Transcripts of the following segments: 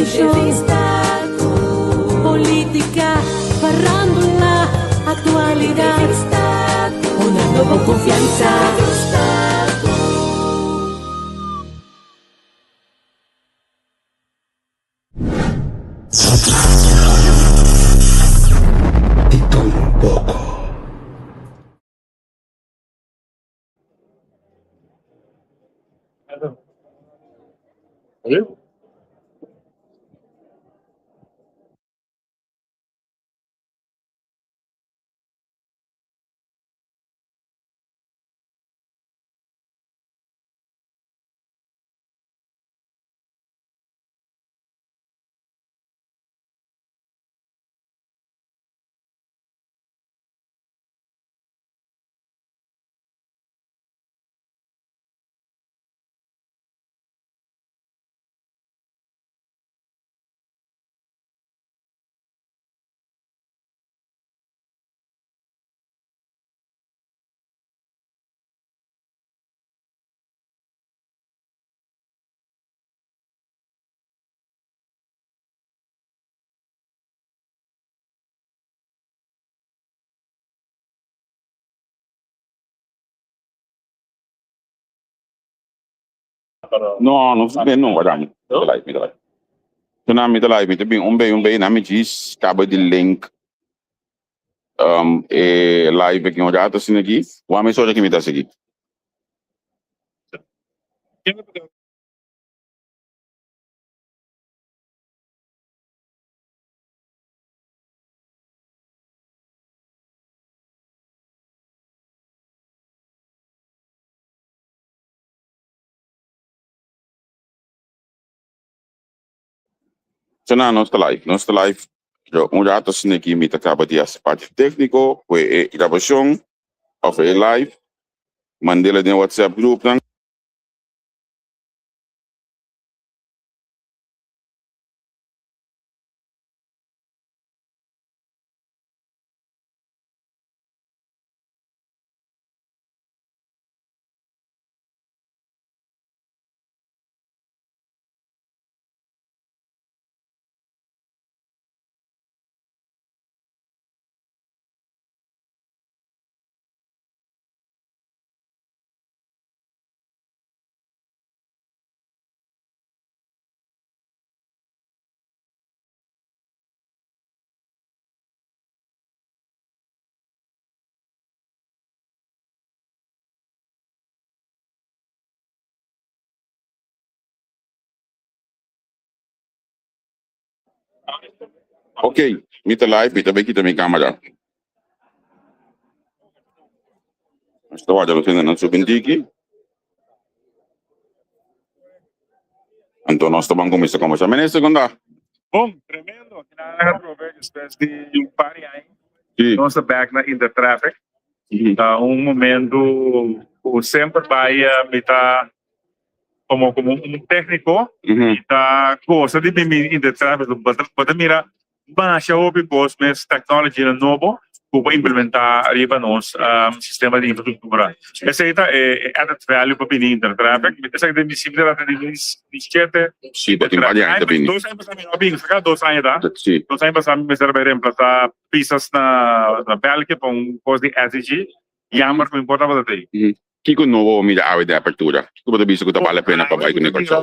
Televishon, politica, farandula, actualidad, Honrando bo confiansa. Di todo un poco. No, no ta bien no, wak mi ta live, mi ta live. So mi ta live, mi ta bin un bay un bay, na mi djis caba di link um, e live aki un rato asina aki. Wak mi socha ki mi ta haci aki. So na nos ta live, nos ta live. Yo un rato asina aki mi ta caba di haci parti tecnico cu e grabacion of e live. Mandela den WhatsApp groep nan. Ok, mi ta live, mi ta bay kita mi camera. Nos ta warda nos hendenan subi un tiki. Anto nos ta ban kuminsá kombersá. Minister, kon ta? Bon, tremendo. Kina atrobe despues di un par di aña. Sí. Nos ta bek na Intertraffic. Ta un momento ku semper bai mi ta komo komo un tékniko mi ta gosa di bini Intertraffic. Bo ta mira Masha hopi kos mes teknologianan nobo ku por implementá riba nos sistema di infrastruktura. Esei ta e added value pa bini Intertraffic. Mi ta sa den disiember ta den 2017. Sí, bo tin varios aña ta bini. Dos aña pasá mi no a bini, saka dos aña ta. Sí. Dos aña pasá mi mester a bai reemplasá pisas na België pa un kos di SDG. Jammer ku mi por tabata tei. Kiko nobo bo mira awe den apertura? Kiko bo ta bisa ku ta bale pena pa bai ku Kòrsou?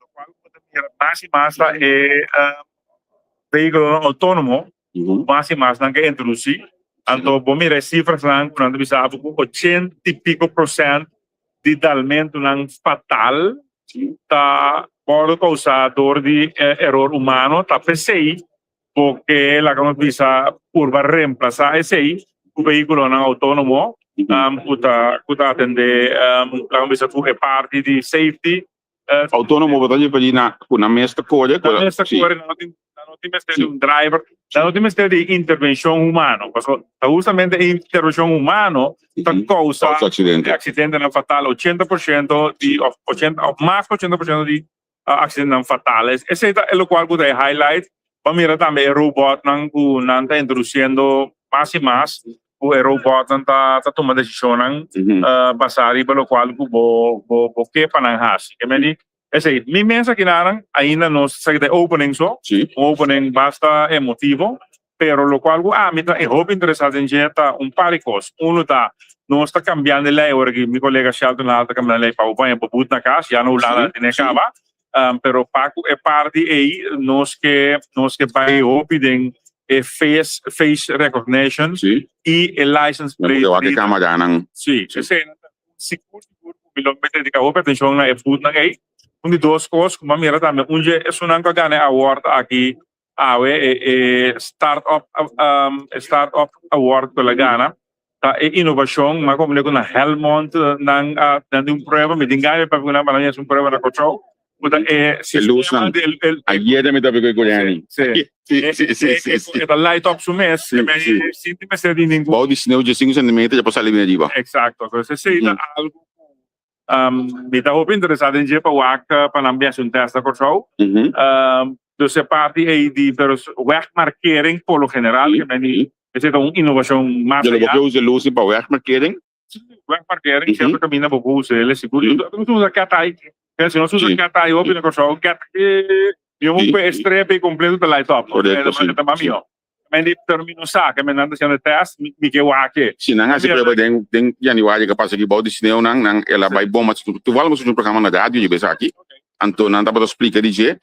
Lokual ku bo ta mira mas i mas ta e vehíkulonan outónomo ku mas i mas nan ke introdusí. Anto bo mira e sifrasnan ku nan ta bisa abo ku ochenta i piko prosènt di dalmentunan fatal ta wòrdu kousá dor di eror humano. Ta p'esei bo ke laga nos bisa purba remplasá esei ku vehíkulonan outónomo ku ta ku ta atendé laga nos bisa ku e parti di safety. Autónomo bo ta referí na ku nan mes ta kore? Nan mes ta kore, nan no tin nan no tin mester di un driver, nan no tin mester di intervenshon humano, pasobra ta hustamente e intervenshon humano ta kousa e aksidentenan fatal, ochenta por shento di òf ochenta òf mas ku ochenta por shento di aksidentenan fatal. Esei ta e lokual ku ta e highlight. Bo a mira tambe e robotnan ku nan ta introdusiendo mas i mas, ku e robotnan ta ta tuma desishonnan basá riba lokual ku bo bo ke pa nan hasi. Ke medi. Esei, mi mes akinanan ainda nos sa ta e opening so, un opening basta emotivo, pero lokual ku ami ta e hopi interesá den dje ta un par di kos. Uno ta, nos ta kambiando e lei ora ki mi kolega Shelton Hall ta kambiando e lei pa bo baña bo but na kas, ya na Hulanda tene kaba, pero pa ku e parti ei nos ke nos ke bai hopi den e face face recognition i e license plate reader. Sí, esei nan ta Sigur sigur ku mi lo mester dediká hopi atenshon na e foodnan ei. Un di dos kos ku mi a mira tambe, un dje esunnan ku a gana e award aki awe, e e start up e start up award ku el a gana, ta e inovashon. Mi a komprende ku na Helmond nan a nan tin un prueba, mi tin gana di papia ku nan, pa nan hasi un prueba na Kòrsou. Ku ta e E lusnan. sistema di el Ayer mi ta papia ku Jenny. Sí. Sí, sí, sí, sí, sí. E ta light up su mes, Sí, sí. sin tin mester di ningun. Bou di sneu dje sinku sentimeter ya por sali bini ariba. Exacto. Entonces esei ta algo ku mi ta hopi interesá den dje pa wak pa nan bin hasi un test na Kòrsou. Dus e parti ei di pero wegmarkering por lo general ke meni esei ta un inovashon mas Yo lo allá. por ke usa lus pa wegmarkering? Wegparkering siempre caminda bo por usa el sigur. Nos usa cat eye. Si nos usa cat eye hopi na Kòrsou cat yo un e strepe i kompleto ta light up. Korekto, si. Ta mas mihó. Men di pero mi no sa ke men nan ta hasiendo test mi ke wak e. Si nan hasi prueba den den januari ke pasa aki bou di sneu nan nan el a bai bon mas toevallig nos un programa na radio dje bes aki anto nan tabata splika di dje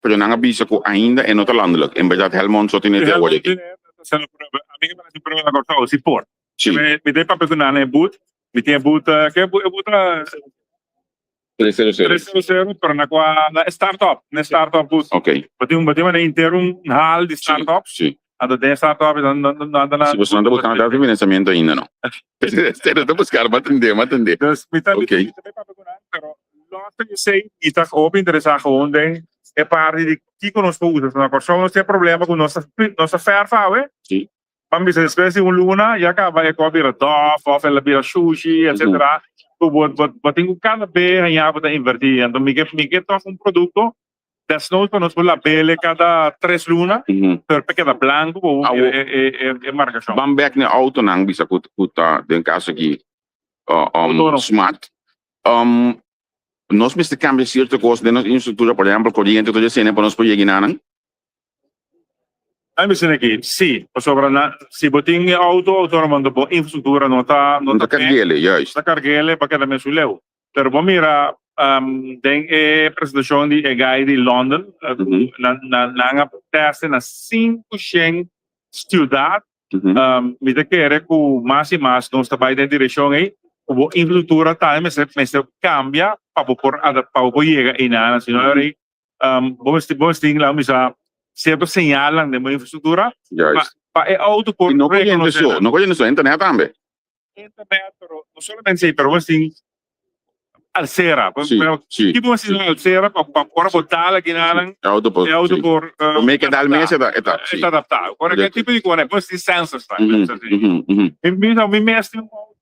pero nan a bisa ku ainda e no ta landelijk en berdat Helmond so tene te awor aki. Helmond ta hasiendo prueba ami ke hasi prueba na Kòrsou si por. Sí. Mi ta papia ku nan e but. Mi tin e but, ke e but ta? 300. 300, pero na kua na e startup, na e startup but. Ok. Bo tin bo tin manera henter un hal di startup. Sí. Anto den e startup nan nan nan ta na. Si boso nan ta buskando data financiamento ainda no. Nan ta buskando, m'a tende, m'a tende. Dus mi ta mi Ok. ta papia ku nan, pero los di esei mi ta hopi interesa gewoon den e parti di kiko nos por usa. Na Kòrsou nos tin e problema ku nos ta nos ta fèrf awe. Sí. Ban bisa despues di un luna ya kaba e kos bira dof of el a bira shushi etcetera ku bo bo tin ku kada be haña bo ta inverti anto mi ke mi ke tòg un produkto desnood pa nos por labele kada tres luna pero pa keda blanku bo Awo mira e e e markashon. Ban bek na e autonan bisa ku ku ta den kaso aki Outonomo. smart nos mester kambia sierto kos den nos infrastruktura por ehempel koriente tur esei pa nos por yega nan. Nan bisa aki, sí, pasobra na si bo tin e auto autónomo anto bo infrastruktura no ta No ta karg'ele, juist. No ta karg'ele pa keda mesun leu. Pero bo mira den e presentashon di e guy di London ku nan nan a teste na 500 siudat, mi ta kere ku mas i mas nos ta bai den direkshon ei ku bo infrastruktura tambe mester mester kambia pa bo por adap pa bo por yega einan, si no ei Bo mester bo mester tin laga bisa sierto señalnan den bo infrastruktura pa pa e auto por I no koriente rekonosé so, nan. no koriente so, internet tambe. Internet, pero no solamente esei, pero bo mester tin alsera. Sí, sí. Ki bo mester tin alsera pa pa ora bo dal aki nan E auto por, e auto sí. por Prome ke dal mes e ta, e ta, e sí. ta adaptá. Ora ke Correcto. tipo di kos, bo mester tin sensors tambe. Mhm, mhm, mhm. Mi mi mi mes tin un auto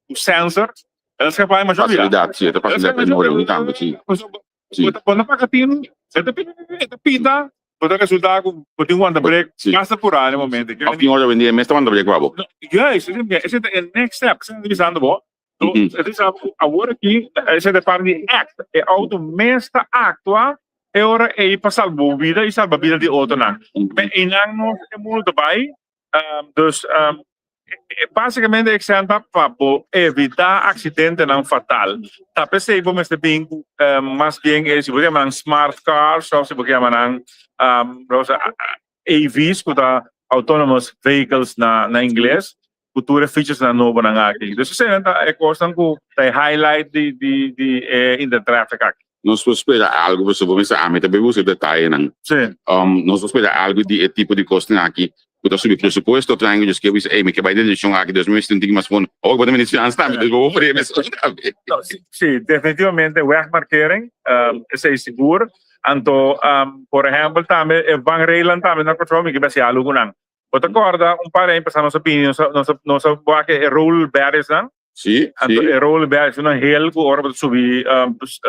ku sensor. El skapa e masha bia. Facilidad, sí, e ta facilidad enorme, mi tambe, sí. Sí. Bo ta bo ta paga tin, e ta pita, e ta pita, bo ta resulta ku bo tin wanta brek Sí. basta purá na e momento. Of tin ora wendia e mes ta wanta brek pa bo. No, juist, esei ta e next step, esei ta bisando bo. Mhm. E ta bisa bo ku awor aki, esei ta parti di act, e auto mes ta aktua e ora ei pa salba bo bida i salba bida di otronan. Mhm. Einan nos e mundo ta bai, Dus básicamente e exen ta pa bo evitá aksidentenan fatal. Ta p'esei bo mester bin ku mas bien e si bo yama nan smart cars òf si bo yama nan AVs ku ta autonomous vehicles na ingles ku tur e featuresnan nobonan aki. Dus eseinan ta e kosnan ku ta e highlight di e Intertraffic aki. Nos por spera algu, pasobra bo mester ami ta bay busca detayenan. Sí. Nos por spera algu di e tipo di kosnan aki ku ta subi presupuesto otro aña ku djis ke bisa, ey mi ke bay den direkshon aki, dus mi mester un tiki mas fondo. Awor bo ta mester chans tambe, dus bo por frega mesun tambe. No, sí, sí, definitivamente wegmarkering, esei sigur. Anto, por ehèmpel tambe e vangrailnan tambe na Kòrsou mi ke bay hasi algu ku nan. Bo ta kòrda un par aña pasá nos a bini, nos a, nos a, nos a wak e roll barriers-nan? Sí, Anto sí. e roll barriers una hel ku ora bo ta subi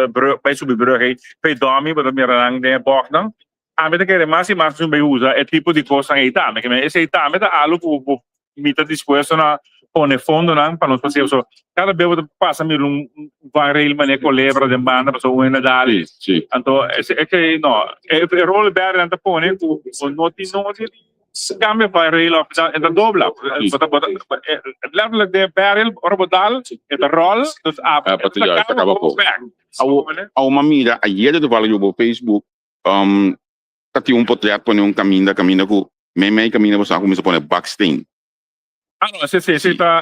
brug, bai subi brug ei, p'e dòmi bo ta mira nan den e bòknan. Ami ta kere mas i mas nos bai usa e tipo di kosnan ei tambe. Ke men esei tambe ta algu ku bo mi ta dispuesto na Pone fondonan pa nos por haci. So cada bes bo ta pasa mira un vangrail manera colebra den banda pasobra un hende dal. Anto esey no, e roller barrier nan ta pone cu bo no tin nodi di cambia vangrail of e ta dobla. Bo ta letterlijk den e barrier ora bo dal e ta rol dus abo e ta caba bo bek. Awo mi a mira ayer toevallig riba bo Facebook ta tin un potret pone un caminda caminda cu meimei caminda bo sa cuminsa pone baksteen. Ah no, ese ese ta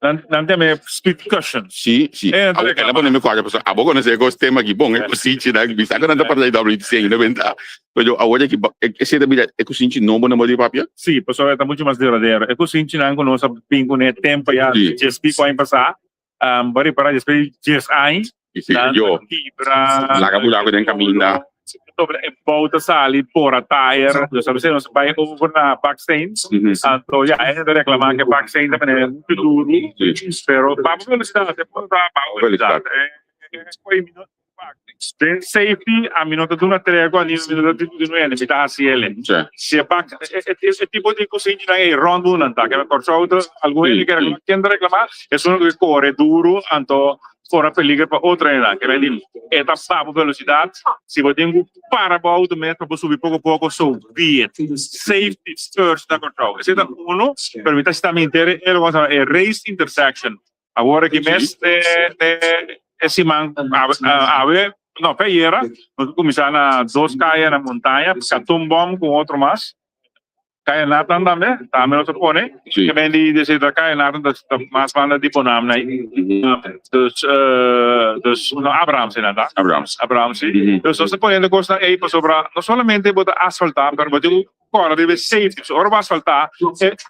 nan nan ta yama speed cushion. Si, si. Eh, nan ta Abo reclama. ela pone mi cuadra pasobra abo conoce e cos tema aki bon, e cusinchi nan bisa cu nan ta parla di WTC ainda benta. Pero awor aki ba ese ta bira e cusinchi nobo nan bo di papia? Si, pasobra e ta mucho mas duradero. E cusinchinan cu nos a bin cune tempo ya djes pico aña pasa, bo ripara despues di djes aña nan ta kibra. Laga buraco den caminda. Sobre e bou ta sali por tire. Dus a veces nos bay over na baksteen. Anto ya e ta reclama ke baksteen ta mene mucho duro. Pero babo velocidad e por ta babo velocidad. Den safety ami no ta duna tregua ni mi no ta duna hende mi ta haci ele. Si e bak e tipo di kusinchi nan ey rond bo nan ta ke Kòrsou ta algun hende ke reclama ken ta reclama esun ku kore duro anto kore peliger pa otro hendenan ke men di e ta ba bo velocidad si bo tin ku para bo auto mes pa bo subi poko poko so be it safety first na Kòrsou esei ta uno pero mi ta sta minter e lo e race intersection Awor aki mes e siman awe, no, fe ayera, nos a kuminsá na dos kaya na Montaña, Katoenboom ku otro mas. Kaya Nathan tambe, tambe nos a pone. Ke men di desi ta kaya Nathan ta mas banda di Bonam na ei. Dus, dus, no, Abrahamse nan ta. Abrahamse. Abrahamse. Dus nos ta poniendo kosnan ei pasobra no solamente bo ta asfaltá, pero bo tin ku kòrda riba e safety. Pasobra ora bo asfaltá,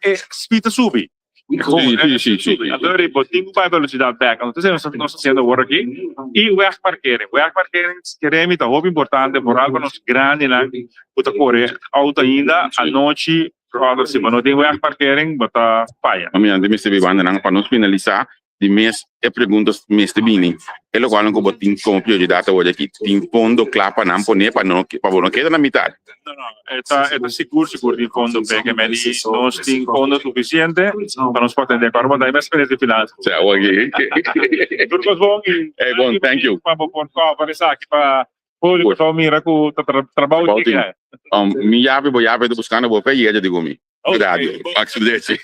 e speed ta subi. Anto riba tin ku bai velocidad bek. Anto esei nos ta hasiendo awor aki. I wegparkering. Wegparkering keremi ta hopi importante vooral pa nos grandinan ku ta kore outo ainda anochi. Brother si bo no tin wegparkering bo ta faya. Mami antes mester biba andenan pa nos finalisa di mes e pregunta mester bini e lokualnan ku bo tin komo prioridat awor aki tin fondo kla pa nan pone pa no pa bo no keda na mitad. No no e ta e ta sigur sigur tin fondo p'e meni nos tin fondo sufisiente pa nos por atende kòrda bo ta e mes minister di finansa. Sea awor aki. Tur kos bon i Ey bon thank you. Pa bo por cover esaki pa público por mira ku ta trabou tin. Mi yabi bo yabi ta buskando bo p'e yega digo mi. Radio, accidente.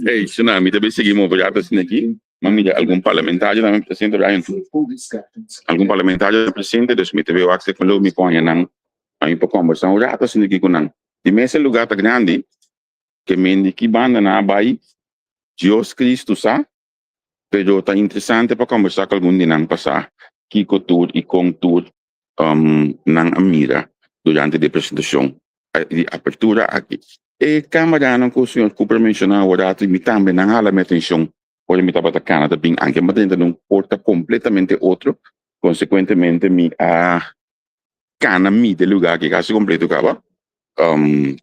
Hey, suna, mi ta bay sigui move rato asina aki. Ma mira algun parlamentario tambe presente, Ryan. Algun parlamentario presente, dus mi ta bay wak segun lo mi poña nan pa mi por combersa un rato asina aki cu nan. Di mes e lugar ta grandi, ke men di ki banda nan a bay, Dios Cristo sa, pero ta interesante pa combersa cu algun di nan pa sa kico tur y con tur nan a mira durante di e presentacion di apertura aki. E camaranan cu señor Cooper menciona awor rato y mi tambe nan hala mi atencion ora mi tabata cana ta bin anke mi a drenta den un porta completamente otro, consecuentemente mi a cana midi e lugar aki casi completo caba. Mi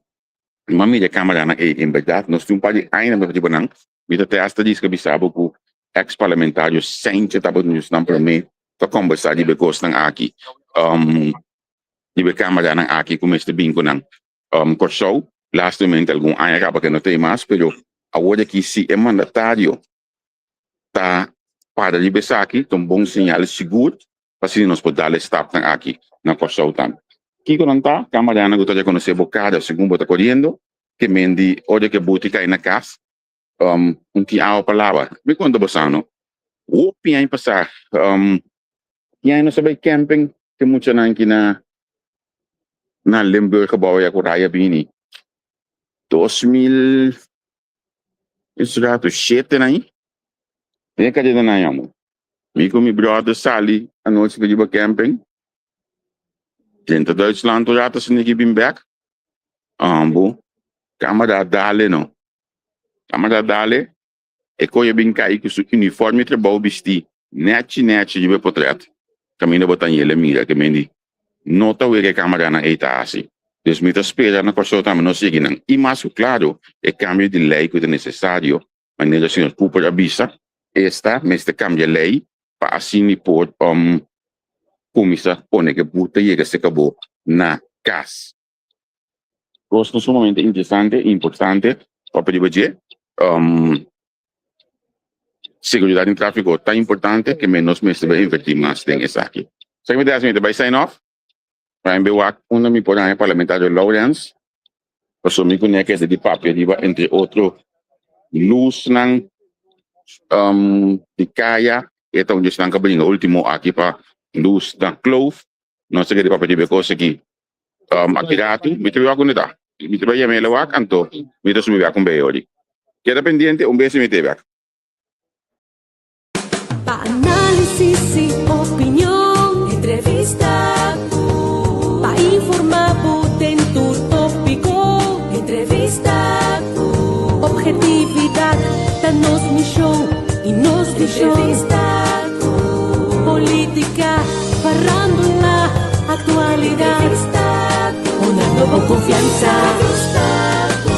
a mira e camaranan ey, en berdad nos tin un par di aña na riba nan, mi ta te hasta disca bisa bo cu ex parlamentario Saintje tabata nos nan prome pa combersa riba e cosnan aki. Riba e camaranan aki cu mester bin cu nan Corsou, lastimamente algun aña caba ke no ta ei mas, pero awor aki si e mandatario ta para riba esaki ta un bon señal sigur pa asina nos por dal e stapnan aki na Corsou tambe. Kiko nan ta? Camaranan cu ta reconoce bo cara segun bo ta coriendo, ke men di ora ke buti cay na cas un tin awa pa laba. Mi conta bo sano, hopi aña pasa Ki aña nos a bai camping ke muchanan ki na na Limburg gebouw ya ku raya bini. 2000 es rato shete na ahi. Den e kadena nan amo. Mi ku mi brother sali anochi pa riba camping. Drenta Duitsland un rato asina ki bin bek. Ambo kamara dale no. Kamara dale. E koe bin kai ku su uniforme trabou bistí nèchi nèchi riba e potrèt kaminda bo ta yele mira ke men di no ta wega e kamaranan ei ta hasi. Dus mi ta spera na Kòrsou tambe nos sigui nan i mas ku klaro e kambio di lei ku ta nesesario manera señor Cooper a bisa esta mester kambia lei pa asina por kuminsá pone ke but ta yega serka bo na kas. Kosnan sumamente interesante i importante pa pidi bo dje. Seguridat den tráfiko ta importante ke men nos mester bai invertí mas den esaki. Sa ke mi ta hasi mi ta bai sign off pa mi bai wak unda mi por haña parlamentario Lawrence pasobra mi kuné kese di papia riba entre otro lusnan di kaya e ta un di esnan ku a bringa ultimo aki pa lus na kloof nos ta kere papia riba e kos aki aki ratu mi ta bai wak unda ta mi ta bai yama el a wak anto mi ta subi bek un bey ori keda pendiente un bes i mi ta e bek. Pa análisis i opinion, entrevista ku pa informá bo den tur tópiko, entrevista ku obhetividat ta nos mishon i nos vishon, entrevista ku polítika, farándula, aktualidat, entrevista ku honrando bo konfiansa, entrevista ku.